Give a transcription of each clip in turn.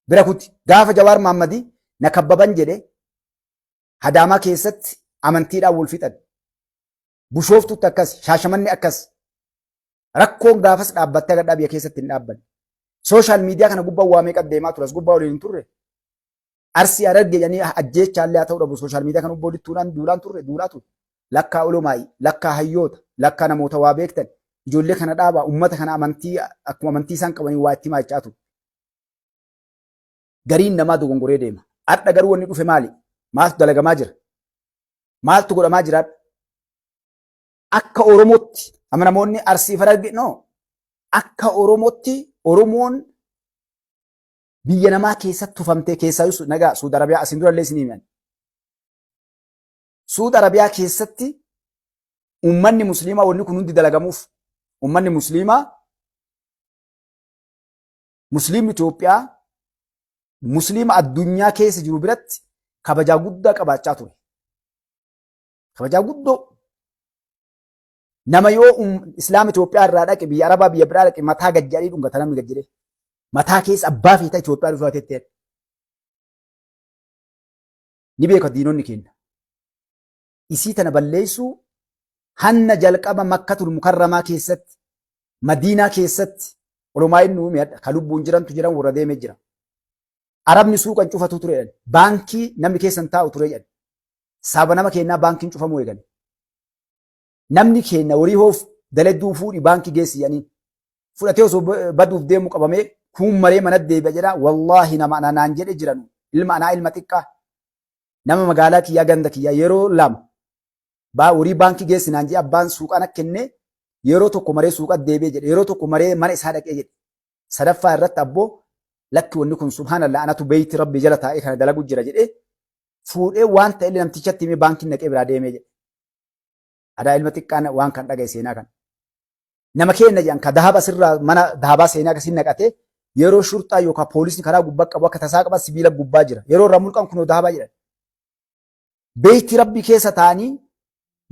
Bira kuti gaafa Jawaar Mahammadii na kabbaban jedhe Hadaamaa keessatti amantiidhaan wal fixan. Bushooftutti akkas, Shaashamanni akkas. Rakkoon gaafas dhaabbattee agadhaa biyya keessatti hin dhaabbanne. Sooshaal miidiyaa kana gubbaa waa meeqa deemaa ture as gubbaa waliin hin turre. Arsii Harargee jedhanii ajjeechaallee haa ta'u dhabu sooshaal miidiyaa kana gubbaa walitti tuulaan duulaan turre duulaa ture. Lakkaa olomaa'i, lakkaa hayyoota, lakkaa namoota waa beektan ijoollee kana dhaabaa uummata kana amantii akkuma amantii isaan qabanii waa itti himaa jechaa ture. Gariin namaa dogongoree deema. Har'a garuu wanni dhufe maali? Maaltu dalagamaa jira? Maaltu godhamaa jira? Akka Oromootti amma namoonni Arsii Harargee no akka Oromootti Oromoon biyya namaa keessatti tufamtee keessaa nagaa Suudi Arabiyaa asin durallee isin himan. Suudi Arabiyaa keessatti uummanni musliimaa wanni kun hundi dalagamuuf uummanni musliimaa musliimni Itoophiyaa musliima addunyaa keessa jiru biratti kabajaa guddaa qabaachaa ture. Kabajaa guddoo. Nama yoo islaama Itoophiyaa irraa dhaqe biyya Arabaa biyya biraa dhaqe mataa gad jedhanii dhungata namni gad jedhee. Mataa keessa abbaa feetaa Itoophiyaa dhufee tettee. Ni beeka diinonni keenya. Isii tana balleessuu hanna jalqaba Makkatul Mukarramaa keessatti Madiinaa keessatti olumaa inni uume hadha ka lubbuun jirantu jiran warra deemee jira. Arabni suuqan cufatu ture jedhan. Baankii namni keessan taa'u ture jedhan. Saba nama keenyaa baankiin cufamuu eegale. Namni keenya horii hoof daladduu fuudhi baankii geessi jedhaniin. Fudhatee osoo baduuf deemu qabamee kuun maree mana deebi'a jedha. Wallaahi nama ana naan jedhe jiran ilma anaa ilma xiqqaa nama magaalaa kiyyaa ganda kiyyaa yeroo lama horii baankii geessi naan jedhe abbaan suuqaan akka kennee yeroo tokko maree suuqa deebi'e jedhe yeroo tokko maree mana isaa dhaqee jedhe. Sadaffaa irratti abboo lakki wanni kun subhaanallah anatu beeyti rabbi jala taa'ee kana dalagu jira jedhee fuudhee waan ta'e namtichatti himee baankiin naqee biraa deemee jedhe. Adaa ilma xiqqaan waan kan dhagaye seenaa kana. Nama keenya jedhan ka dahaba sirraa mana dahabaa seenaa akkasiin naqatee yeroo shurxaa yookaan poolisni karaa gubbaa qabu akka tasaa qaba sibiila gubbaa jira. Yeroo irraa mulqan kunoo dahabaa jedhan. Beeyti rabbi keessa taa'anii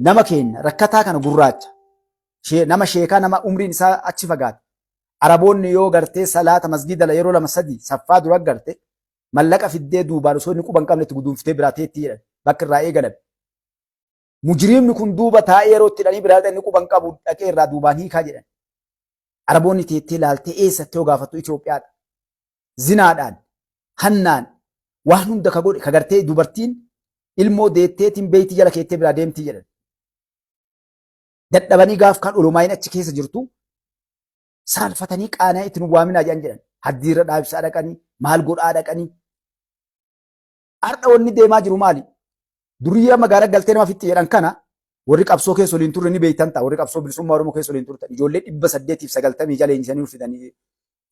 nama keenya rakkataa kana gurraacha nama sheekaa nama umriin isaa achi fagaate. Araboonni yoo gartee salaata masgiida yeroo lama sadi saffaa dura garte mallaqa fiddee duubaan osoo inni quba hin qabne itti guduunfitee biraa teetti jedhan bakka irraa eegalan. Mujriimni kun duuba taa'ee yeroo itti hidhanii biraa inni quba hin qabu dhaqee irraa duubaan hiikaa jedhan. Araboonni teettee laaltee eessatti yoo gaafattu Itoophiyaadha. Zinaadhaan, hannaan, waan hunda ka godhe ka gartee dubartiin ilmoo deetteetiin beeytii jala keettee biraa deemtii jedhan. Dadhabanii gaaf kan olomaayin achi keessa jirtu saalfatanii qaana'ee itti nu waaminaa jedhan jedhan. Haddiirra dhaabsaa dhaqanii maal godhaa dhaqanii. Har'a wanni deemaa jiru maali? Duriyyee amma gaara galtee nama fixxi jedhan kana warri qabsoo keessa waliin turre ni beektan ta'a. Warri qabsoo bilisummaa Oromoo keessa waliin turtan. Ijoollee 896 leenjisanii fidanii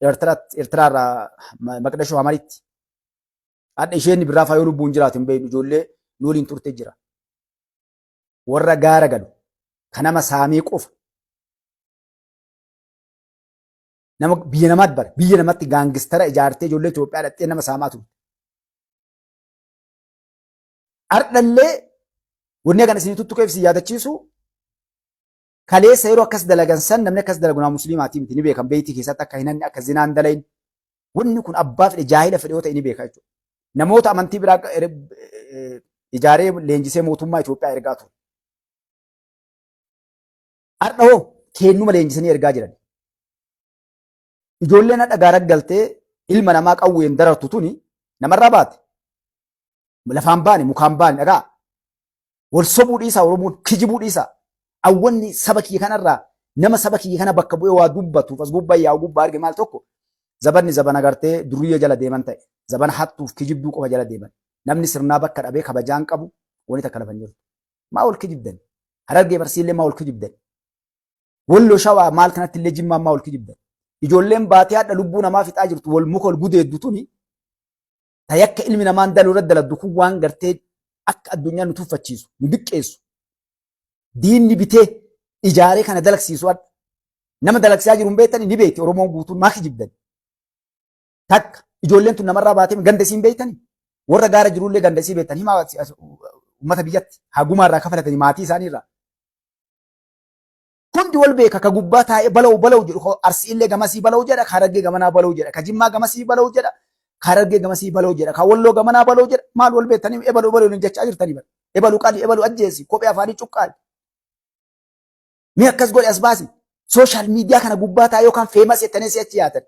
Eertiraarraa Maqdashoo Hamaritti. Hadha isheen biraa faayoo lubbuun jiraatu hin beeknu ijoollee nu waliin turte jira. Warra gaara galu kan nama saamee qofa. Nama biyya namaatti bara biyya namatti gaangistara ijaartee ijoollee Itoophiyaa dhaqxee nama saamaa turte. Ardhallee wanni kana isinii tuttuqeef isin yaadachiisu kaleessa yeroo akkas dalagan san namni akkas dalagu nama musliimaatii miti ni beekan beeytii keessatti akka hin hanne akka zinaan dalayin wanni kun abbaa fedhe jaahila fedhe yoo ta'e ni beeka jechuudha. Namoota amantii biraa ijaaree leenjisee mootummaa Itoophiyaa ergaa ture. Har'a hoo keennuma leenjisanii ergaa jiran. Ijoolleen hadha gaara galtee ilma namaa qawween darartu tuni namarraa baate. Lafaan baane mukaan baane dhagaa. Wal sobuu dhiisaa Oromoon kijibuu dhiisaa. Awwanni saba kiyya kanarraa nama saba kiyya kana bakka bu'ee waa dubbatuuf as gubbaa yaa'u gubbaa arge maal tokko zabanni zabana gartee duriyya jala deeman ta'e zabana hattuuf kijibduu qofa jala deeman. Namni sirnaa bakka dhabee kabajaan qabu wani takka lafa hin jirtu. Maa wal kijibdan? Harargee Barsiillee maa wal kijibdan? Walloo Shawaa maal kanatti illee Jimmaan maa wal kijibdan? Ijoolleen baatee hadha lubbuu namaa fixaa jirtu wal muka wal gudeeddu tuni ta yakka ilmi namaan daluu irra daladdu kun waan gartee akka addunyaa nu tuffachiisu nu diqqeessu. Diinni bitee ijaaree kana dalagsiisu hadha. Nama dalagsiisaa jiru hin beektani ni beekti Oromoon guutuun maa kijibdan? Takka ijoolleen tun namarraa baatee ganda isiin beektani? Warra gaara jirullee ganda isii beektan himaa uummata biyyatti hagumaa irraa kafalatanii maatii isaanii irraa. Hundi wal beeka ka gubbaa taa'ee bala'u bala'u jedhu ka arsiillee gamasii bala'u jedha ka harargee gamanaa bala'u jedha ka jimmaa gamasii bala'u jedha. Ka Harargee gamasii baloo jedha. Ka Walloo gamanaa baloo jedha. Maal wal beektanii ebaluu baloo hin jechaa jirtanii bara. Ebaluu qali, ebaluu ajjeesi, kophee afaanii cuqqaali. Mee akkas godhe as baasi. Sooshaal miidiyaa kana gubbaa taa'ee yookaan feemas jettanii si'achi yaatan.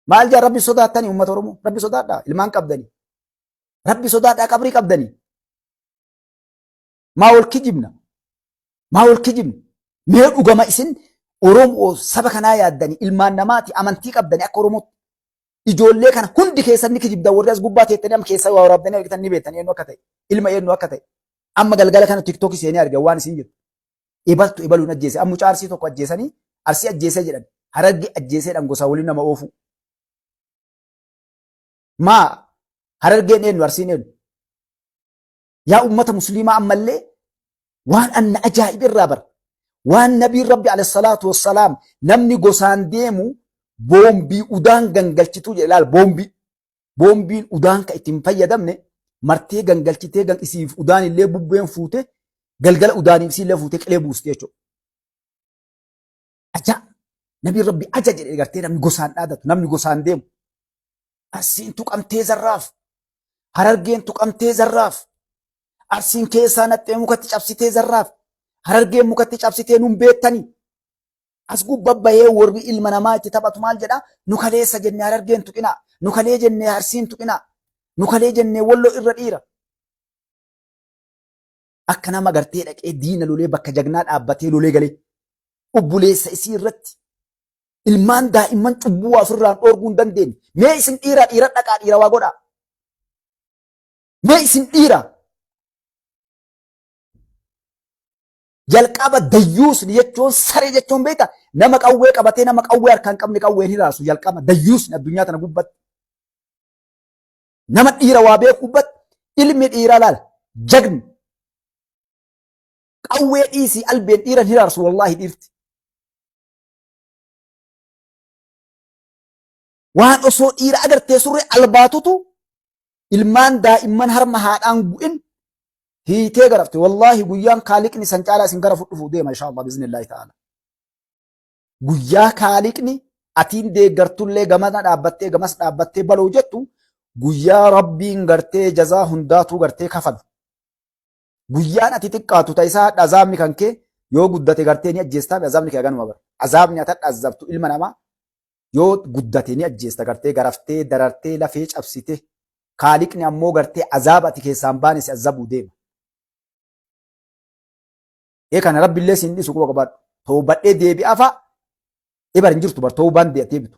Maal jaa rabbi sodaattanii uummata Oromoo? Rabbi sodaadhaa ilmaan qabdanii. Rabbi sodaadhaa qabrii qabdanii. Maa wal kijibna? Maa wal kijibna? Mee dhugama isin Oromoo saba kanaa yaaddanii ilmaan namaati amantii qabdanii akka Oromootti. Ijoollee kana hundi keessan ni kijibdan warri as gubbaa teettanii amma keessa waa waraabdanii argitan ni beektan eenyu akka ta'e ilma eenyu akka ta'e. Amma galgala kana tiktookii seenee arge waan isin jiru. Ebaltu ebaluun ajjeese. Amma mucaa arsii tokko ajjeesanii arsii ajjeesee jedhan. Hararge ajjeeseedhaan gosaa waliin nama oofu. Maa harargeen eenyu arsiin eenyu? Yaa ummata musliimaa ammallee waan anna ajaa'ib irraa bara. Waan nabiin rabbi alayhi salaatu wassalaam namni gosaan deemu boombii udaan gangalchituu jedhe laal boombii. Boombiin udaan ka ittiin fayyadamne martee gangalchitee gan isiif udaan illee bubbeen fuute galgala udaaniif isiillee fuutee qilee buuste jechuudha. Aja nabiin rabbi aja jedhe gartee namni gosaan dhaadatu namni gosaan deemu. Arsiin tuqamtee zarraaf. Harargeen tuqamtee zarraaf. Arsiin keessaa naxxee mukatti cabsitee zarraaf. Harargeen mukatti cabsitee nun beektanii. As gubba bahee warri ilma namaa itti taphatu maal jedhaa? Nu kaleessa jennee harargeen tuqinaa. Nu kalee jennee arsiin tuqinaa. Nu kalee jennee walloo irra dhiira. Akka nama gartee dhaqee diina lolee bakka jagnaa dhaabbatee lolee galee obboleessa isii irratti ilmaan daa'imman cubbuu waa ofirraan dhoorguu hin dandeenye. Mee isin dhiiraa dhiira dhaqaa dhiira waa godhaa. Mee isin dhiira jalqaba dayyuusni jechuun saree jechuun beekta nama qawwee qabatee nama qawwee harkaan qabne qawween hiraasu jalqaba dayyuusni addunyaa tana gubbatti. Nama dhiira waa beeku gubbatti ilmi dhiiraa laala jagni qawwee dhiisii albeen dhiiran hiraarsu wallaahi dhiirti. Waan osoo dhiira agartee surree albaatutu ilmaan daa'imman harma haadhaan gu'in hiitee garafte. Wallaahi guyyaan kaaliqni san caalaa isin gara fudhufu deema inshaa Allah biiznillaahi ta'ala. Guyyaa kaaliqni atiin deeggartullee gamana dhaabbattee gamas dhaabbattee baloo jettu guyyaa rabbiin gartee jazaa hundaatuu gartee kafalu. Guyyaan ati xiqqaatu ta isaa hadha azaabni kan kee yoo guddate gartee ni ajjeestaa azaabni kee haganuma bara. Azaabni ati hadha azabtu ilma namaa yoo guddate ni ajjeesta gartee garaftee darartee lafee cabsite kaaliqni ammoo gartee azaaba ati keessaan baane si azabuu deema. Ee kana rabbillee siin dhisu quba qabaadhu. Toobadhee deebi'aa fa'a ibar hin jirtu bar toobaan deebitu.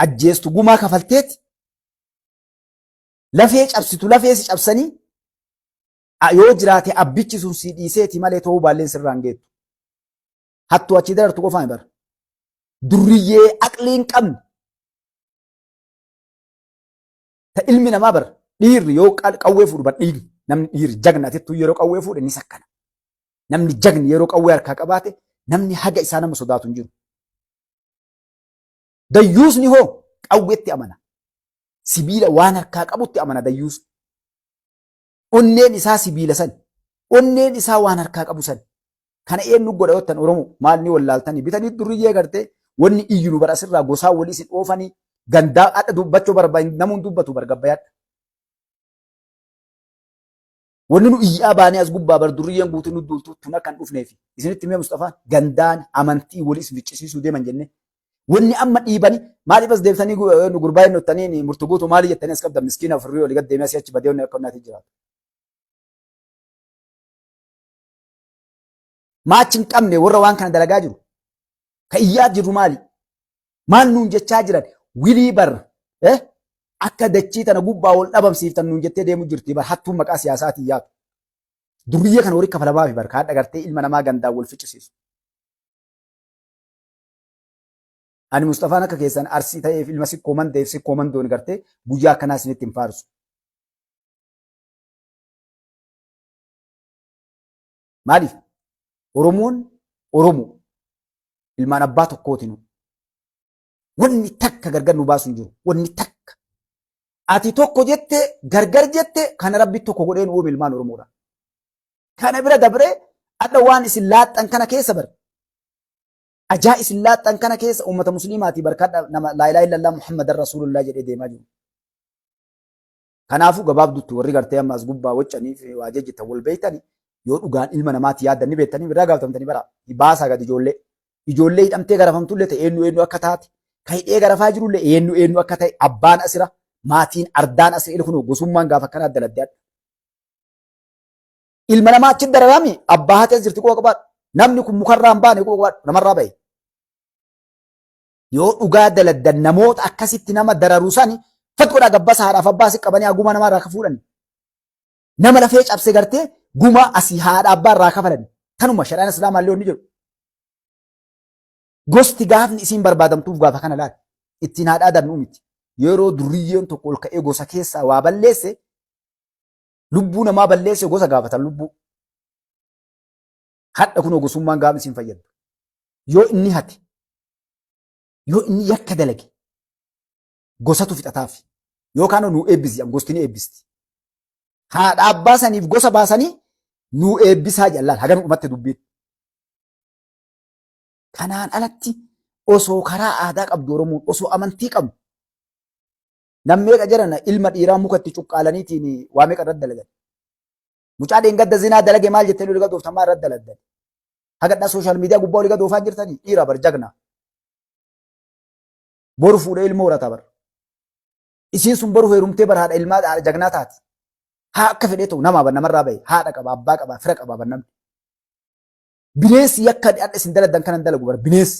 Ajjeestu gumaa kafalteeti Lafee cabsitu lafee si cabsanii yoo jiraate abbichi sun si dhiiseeti malee ta'uu baalleen sirraan geettu. Hattuu achii darartu qofaan bara. Durriyyee aqlii hin qabne. Ta ilmi namaa bara dhiirri yoo qawwee fuudhu bar dhiirri namni dhiirri jagna atittuu yeroo qawwee fuudhe ni sakkana. Namni jagni yeroo qawwee harkaa qabaate namni haga isaa nama sodaatu hin jiru. Dayyuusni hoo qawweetti amana. Sibiila waan harkaa qabutti amana dayyuusni. Onneen isaa sibiila sani. Onneen isaa waan harkaa qabu sani. Kana eenyu godha yottan Oromoo maal ni wallaaltanii bitanii durriyyee gartee wanni iyyu nu bara asirraa gosaa walii isin oofanii gandaa hadha dubbachuu barbaadu namuun dubbatu bargabbayaadha. Wanni nu iyyaa baanee as gubbaa bar durriyyeen guutuu nu duultu tun akka hin dhufneefi. Isinitti himee Mustafaan gandaan amantii walii isin ficcisiisuu deeman jennee. Wanni amma dhiibanii maaliif as deebitanii nu gurbaa hin nottanii murtu guutuu maali jettanii as qabdan miskiina ofirrii olii gad deemee asii achi badee wanni akka onnaatti jiraatu. Maachi hin qabne warra waan kana dalagaa jiru. Ka iyyaa jirru maali? Maal nuun jechaa jiran? Wilii bar akka dachii tana gubbaa wal dhabamsiiftan nuun jettee deemu jirti bar hattuun maqaa siyaasaatiin yaatu. Durriyyee kana horii kafalamaafi bar kaadha gartee ilma namaa gandaan wal ficcisiisu. Ani Mustafaan akka keessan arsii ta'eef ilma sikkoo mandeef sikkoo mandoon gartee guyyaa akkanaa isinitti hin faarsu. Maaliif? Oromoon Oromoo ilmaan abbaa tokkootinu. Wanni takka gargar nu baasu hin jiru. Wanni takka. Ati tokko jette gargar jette kana rabbi tokko godhee nu uume ilmaan Oromoodha. Kana bira dabree adda waan isin laaxxan kana keessa bar. Ajaa isin laaxxan kana keessa uummata musliimaatii barkadha nama laa ilaaha illallah Muhammadan rasuulullah jedhee deemaa jiru. Kanaafuu gabaabdutti warri gartee amma as gubbaa waccaniif waa jejjitan wal beektani yoo dhugaan ilma namaatti yaaddan ni beektanii irraa gaafatamtanii bara baasaa gadi ijoollee. Ijoollee hidhamtee garafamtullee ta'e eenyu eenyu akka taate kan hidhee garafaa jirullee eenyu eenyu akka ta'e abbaan asira maatiin ardaan asira kun gosummaan gaafa akkanaa daladde adda. Ilma namaa achi dararami abbaa haati as jirti quba qabaadhu. Namni kun mukarraa hin baane quba qabaadhu namarraa bahe. Yoo dhugaa daladdan namoota akkasitti nama dararu sani fat godhaa gabbasa haadhaaf abbaa si qabanii haguma namaa irraa fuudhan. Nama lafee cabse gartee gumaa asii haadha abbaa irraa kafalan. Tanuma shari'aan islaamaa illee inni jedhu. Gosti gaafni isiin barbaadamtuuf gaafa kana laal. Ittiin haadhaa dannu miti. Yeroo durriyyeen tokko ol ka'ee gosa keessaa waa balleesse lubbuu namaa balleesse gosa gaafatan lubbuu. Hadha kunoo gosummaan gaafni isiin fayyaddu. Yoo inni hate, yoo inni yakka dalage, gosatu fixataaf. Yookaan nuu eebbisi jedhan gosti ni eebbisti. Haadha abbaa saniif gosa baasanii nuu eebbisaa jedhan laal hagan dhumatte dubbiin. Kanaan alatti osoo karaa aadaa qabdu Oromoon osoo amantii qabdu nam meeqa jedhana ilma dhiiraa muka itti cuqqaalaniitiin waa meeqa irratti dalagan. Mucaa dheengadda zinaa dalage maal jettanii olii gad ooftan maal irratti dalagdan? Hagadhaa sooshaal miidiyaa gubbaa olii gad oofaa jirtanii dhiira bar jagna. Boru fuudhee ilmoo horata bar. Isiin sun boru heerumtee bar haadha ilmaa haadha jagnaa taati. Haa akka fedhee ta'u namaa bar namarraa bahe haadha qaba abbaa qaba fira qaba bar namni. Bineensi yakka hadha isin dalagdan kanan dalagu bar bineensi.